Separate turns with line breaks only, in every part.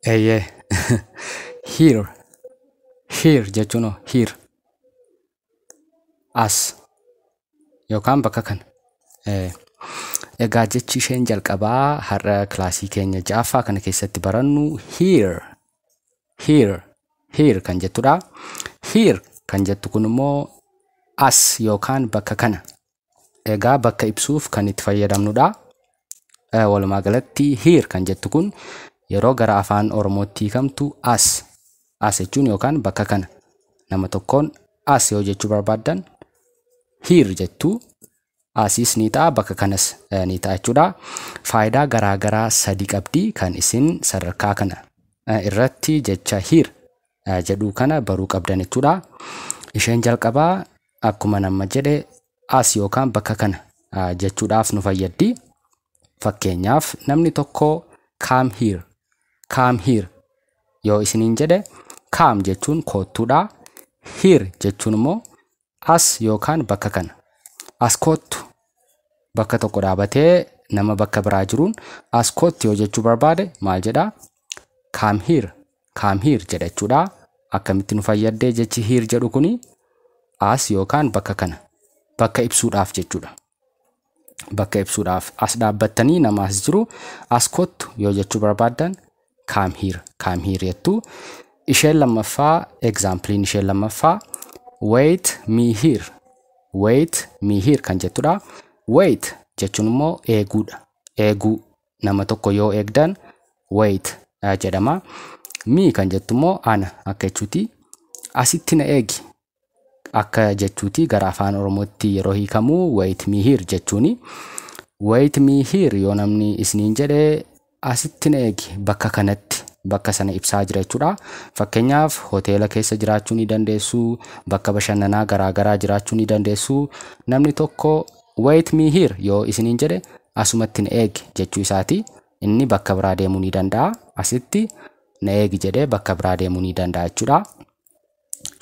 Eeyyee. Here. Here jechuun here. As yookaan bakka kana. Egaa jechi isheen jalqabaa har'a kilaasii keenya ja'affaa kana keessatti barannu here. Here. Here kan jettudha. Here kan jettu kun immoo as yookaan bakka kana. Egaa bakka ibsuuf kan itti fayyadamnudha. Walumaa galatti here kan jettu kun yeroo gara afaan Oromootti hiikamtu as. As jechuun yookaan bakka kana. Nama tokkoon as yoo jechuu barbaaddan here jettu. Asiis ni ta'a, bakka kanas ni ta'a jechuudha. Faayidaa garaa garaa sadi qabdi kan isin sadarkaa kana irratti jecha here jedhu kana baruu qabdan jechuudha. Isheen jalqabaa akkuma nama jedhe as yookaan bakka kana jechuudhaaf nu fayyaddi. Fakkeenyaaf namni tokko "Come here, come here" yoo isiniin jedhe, come jechuun koottuudha. Here jechuun immoo as yookaan bakka kana. As koottu, bakka tokko dhaabatee nama bakka biraa jiruun as koottu yoo jechuu barbaade maal jedhaa? "Come here, come here" jedha jechuudha. Akkamitti nu fayyadde jechi here jedhu kuni? As yookaan bakka kana, bakka ibsuudhaaf jechuudha. Bakka ibsuudhaaf as dhaabbattanii nama as jiru as kottu yoo jechuu barbaaddan "Come here, come here" jettu. Isheen lammaffaa, exampleiin isheen lammaffaa "Wait me here, wait me here" kan jettudha. Wait jechuun immoo eeguudha. Eeguu, nama tokko yoo eegdan wait jedhama. Me kan jettu immoo ana akka jechuuti. Asitti na eegi akka jechuuti gara afaan Oromootti yeroo hiikamu "Wait me here" jechuuni. "Wait me here" yoo namni isiniin jedhe, asitti na eegi, bakka kanatti, bakka sana ibsaa jira jechuudha. Fakkeenyaaf hoteela keessa jiraachuu ni dandeessu, bakka bashannanaa garaa garaa jiraachuu ni dandeessu. Namni tokko "Wait me here" yoo isiniin jedhe, asumatti na eegi jechuu isaati. Inni bakka biraa deemuu ni danda'a. Asitti na eegi jedhee bakka biraa deemuu ni danda'a jechuudha.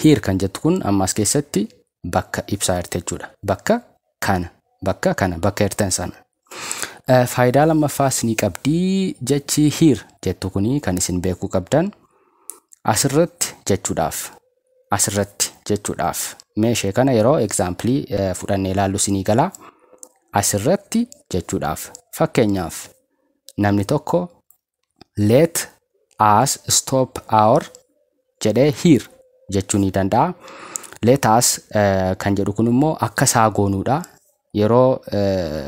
Here kan jettu kun ammas keessatti bakka ibsaa jirti jechuudha. Bakka kana, bakka kana, bakka jirtan sana. Faayidaa lammaffaas ni qabdi jechi here jettu kuni kan isin beekuu qabdan asirratti jechuudhaaf. Asirratti jechuudhaaf. Meeshee kana yeroo example fudhannee ilaallu isinii gala. Asirratti jechuudhaaf. Fakkeenyaaf namni tokko "Let us stop our" jedhee "here" jechuu ni danda'a. "Let us" kan jedhu kun immoo akka isaa goonuudha. Yeroo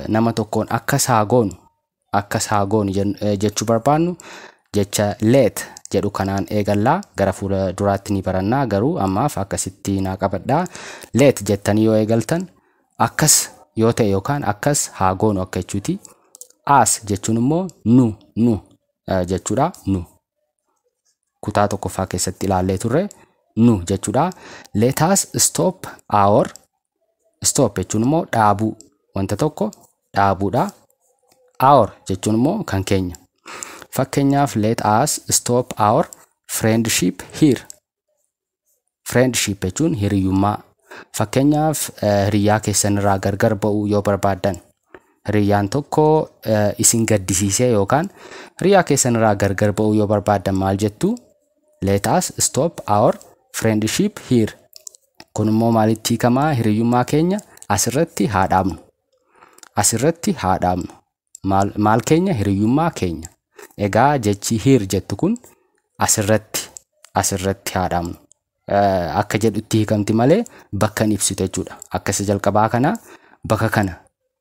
nama tokkoon akka isaa goonu, akka isaa goonu jechuu barbaannu jecha let jedhu kanaan eegallaa. Gara fuula duraatti ni barannaa, garuu ammaaf akkasitti naa qabadhaa. Let jettanii yoo eegaltan akkas yoo ta'e yookaan akkas haa goonu akka jechuuti. Us jechuun immoo nu, nu jechuudha. Nu kutaa tokkoffaa keessatti ilaallee turre, nu jechuudha. Let us stop our, stop jechuun immoo dhaabuu, wanta tokko dhaabuudha. Our jechuun immoo kan keenya. Fakkeenyaaf "Let us stop our friendship here." Friendship jechuun hiriyyummaa. Fakkeenyaaf hiriyyaa keessan irraa gargar ba'uu yoo barbaaddan, hiriyyaan tokko isin gaddisiisee yookaan hiriyaa keessan irraa gargar ba'uu yoo barbaaddan maal jettu? "Let us stop our friendship here." Kun immoo maalitti hiikamaa? Hiriyyummaa keenya asirratti haa dhaabnu. Asirratti haa dhaabnu. Maal, maal keenya? Hiriyyummaa keenya. Egaa jechi here jettu kun asirratti, asirratti haa dhaabnu akka jedhutti hiikamti malee bakka hin ibsitu jechuudha. Akka isa jalqabaa kana bakka kana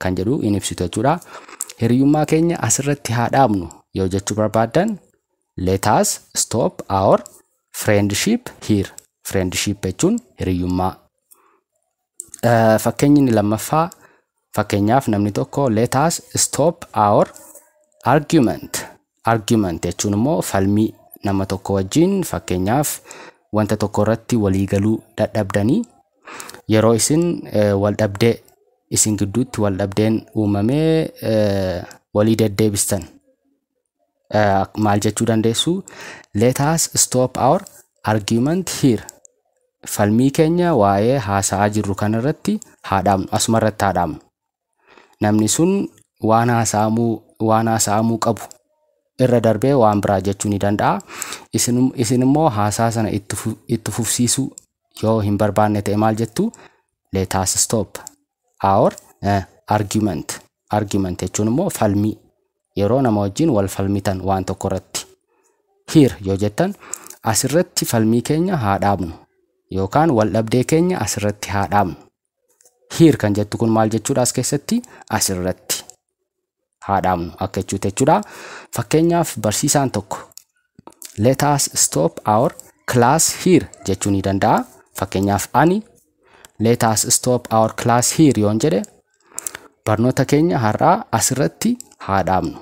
kan jedhu hin ibsitu jechuudha. Hiriyyummaa keenya asirratti haa dhaabnu yoo jechuu barbaaddan "Let us stop our friendship here." Friendship jechuun hiriyyummaa. Fakkeenyi inni lammaffaa, fakkeenyaaf namni tokko "Let us stop our argument." Argument jechuun immoo falmii. Nama tokko wajjin fakkeenyaaf wanta tokko irratti walii galuu dadhabdanii, yeroo isin wal dhabdee isin gidduutti wal dhabdeen uumamee walii deddeebistan maal jechuu dandeessu? "Let us stop our argument here." Falmii keenya waa'ee haasa'aa jirru kanarratti haa dhaabnu, asuma irratti haa dhaabnu. Namni sun waan haasa'amuu qabu Irra darbee waan biraa jechuu ni danda'a. Isin immoo haasaa sana itti fufsiisuu yoo hin barbaanne ta'e maal jettu? "Let us stop our argument." Argument jechuun immoo falmii, yeroo nama wajjin wal falmitan waan tokko irratti. "Here" yoo jettan, asirratti falmii keenya haa dhaabnu yookaan wal dhabdee keenya asirratti haa dhaabnu. "Here" kan jettu kun maal jechuudha as keessatti? Asirratti haa dhaabnu akka jechuuti jechuudha. Fakkeenyaaf, barsiisaan tokko "Let us stop our class here" jechuu ni danda'a. Fakkeenyaaf, ani "Let us stop our class here" yoon jedhe, barnoota keenya har'aa asirratti haa dhaabnu.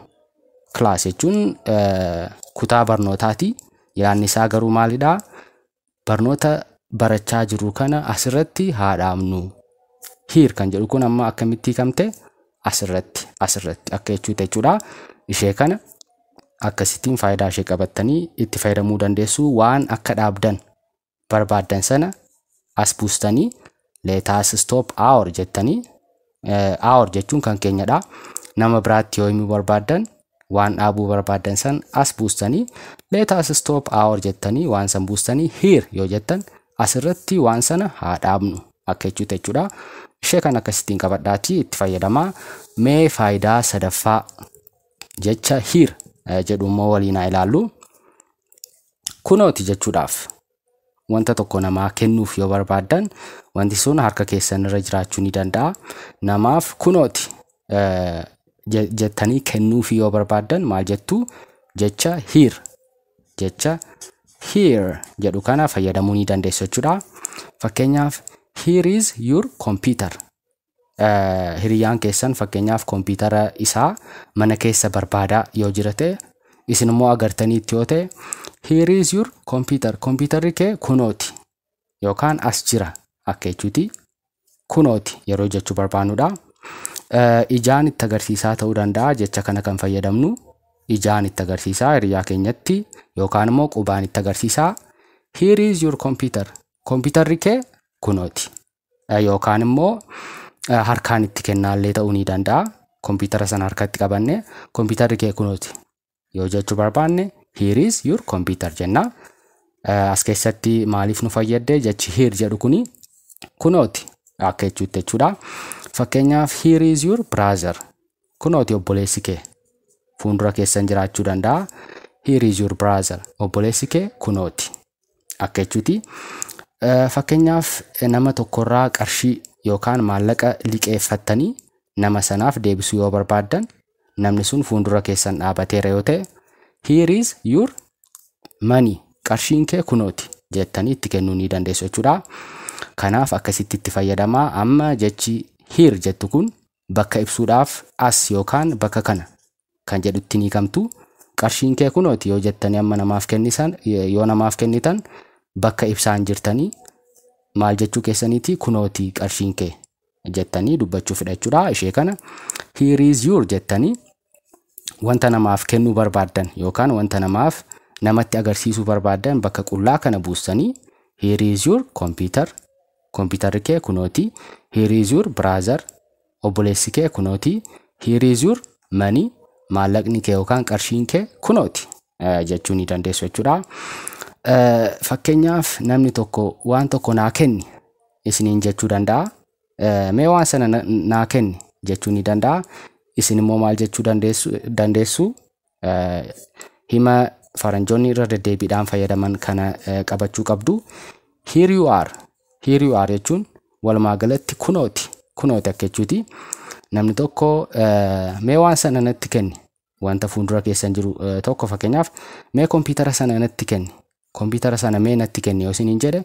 Class jechuun kutaa barnootaati. Yaadni isaa garuu maalidhaa? Barnoota barachaa jirru kana asirratti haa dhaabnu. "Here" kan jedhu kun amma akkamitti hiikamte? Asirratti, asirratti akka jechuuti jechuudha. Ishee kana akkasittiin faayidaa ishee qabattanii itti fayyadamuu dandeessu. Waan akka dhaabdan barbaaddan sana as buustanii "Let us stop our" jettanii, "our" jechuun kan keenyadha. Nama biraatti yoo himuu barbaaddan, waan dhaabuu barbaaddan san as buustanii "Let us stop our" jettanii waan san buustanii "here" yoo jettan, asirratti waan sana haa dhaabnu akka jechuuti jechuudha. Ishee kan akkasittiin qabadhaatii itti fayyadamaa. Mee faayidaa sadaffaa jecha "here" jedhu immoo waliin haa ilaallu. Kunooti jechuudhaaf, wanta tokko namaa kennuuf yoo barbaaddan, wanti sun harka keessan irra jiraachuu ni danda'a. Namaaf kunooti jettanii kennuuf yoo barbaaddan maal jettu? Jecha "here", jecha "here" jedhu kana fayyadamuu ni dandeessu jechuudha. Fakkeenyaaf, "Here is your computer." Hiriyyaan keessan fakkeenyaaf kompiitara isaa mana keessa barbaadaa yoo jira ta'e, isin immoo agartaniitti yoo ta'e, "Here is your computer." Kompiitarri kee kunooti yookaan as jira akka jechuuti. Kunooti yeroo jechuu barbaannudha. Ijaan itti agarsiisaa ta'uu danda'a jecha kana kan fayyadamnu, ijaan itti agarsiisaa hiriyaa keenyatti yookaan immoo qubaan itti agarsiisaa, "Here is your computer." Kompiitarri kee kunooti. Yookaan immoo harkaan itti kennaallee ta'uu ni danda'a. Kompiitara sana harkatti qabannee kompiitarri kee kunooti yoo jechuu barbaanne, "Here is your computer" jenna. As keessatti maaliif nu fayyadde jechi "here" jedhu kuni? Kunooti akka jechuutti jechuudha. Fakkeenyaaf, "Here is your brother." Kunooti obboleessi kee. Fuuldura keessan jiraachuu danda'a. "Here is your brother." Obboleessi kee kunooti akka jechuuti. Fakkeenyaaf, nama tokkorraa qarshii yookaan maallaqa liqeeffattanii nama sanaaf deebisuu yoo barbaaddan, namni sun fuuldura keessan dhaabateera yoo ta'e, "Here is your money." Qarshiin kee kunooti jettanii itti kennuu ni dandeessu jechuudha. Kanaaf akkasitti itti fayyadamaa. Amma jechi "here" jettu kun bakka ibsuudhaaf, as yookaan bakka kana kan jedhutti ni kamtu. Qarshiin kee kunooti yoo jettanii amma namaaf kennisan, yoo namaaf kennitan, bakka ibsaan jirtanii maal jechuu keessaniiti? Kunooti qarshiin kee jettanii dubbachuu fedhachuudha. Ishee kana "Here is your" jettanii wanta namaaf kennuu barbaaddan yookaan wanta namaaf namatti agarsiisuu barbaaddan bakka qullaa kana buustanii, "Here is your computer." Kompiitarri kee kunooti. "Here is your brother." Obboleessi kee kunooti. "Here is your money." Maallaqni kee yookaan qarshiin kee kunooti jechuu ni dandeessu jechuudha. Fakkeenyaaf, namni tokko waan tokko naa kenni isiniin jechuu danda'a. Mee waan sana naa kenni jechuu ni danda'a. Isin immoo maal jechuu dandeessu? Hima faranjoonni irra deddeebiidhaan fayyadaman kana qabachuu qabdu. "Here you are." "Here you are" jechuun walumaa galatti kunooti. Kunooti akka jechuuti. Namni tokko mee waan sana natti kenni. Wanta fuuldura keessan jiru tokko, fakkeenyaaf, mee kompiitara sana natti kenni. Kompiitara sana mee natti kenni yoo isiniin jedhe,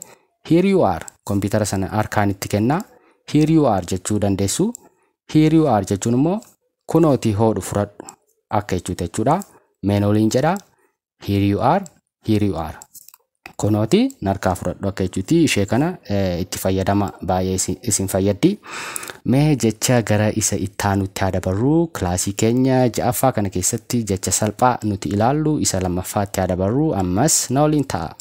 "Here you are." Kompiitara sana harkaan itti kennaa. "Here you are" jechuu dandeessu. "Here you are" jechuun immoo kunooti, hoodhu, fudhadhu akka jechuuti jechuudha. Mee waliin jedhaa: "Here you are, here you are." Kunooti, narkaa fudhadhu akka jechuuti. Ishee kana itti fayyadama, baay'ee isin fayyaddi. Mee jecha gara isa ittaanutti haa dabarru. Kilaasii keenya ja'affaa kana keessatti jecha salphaa nuti ilaallu isa lammaffaatti haa dabarru. Ammas na waliin ta'a.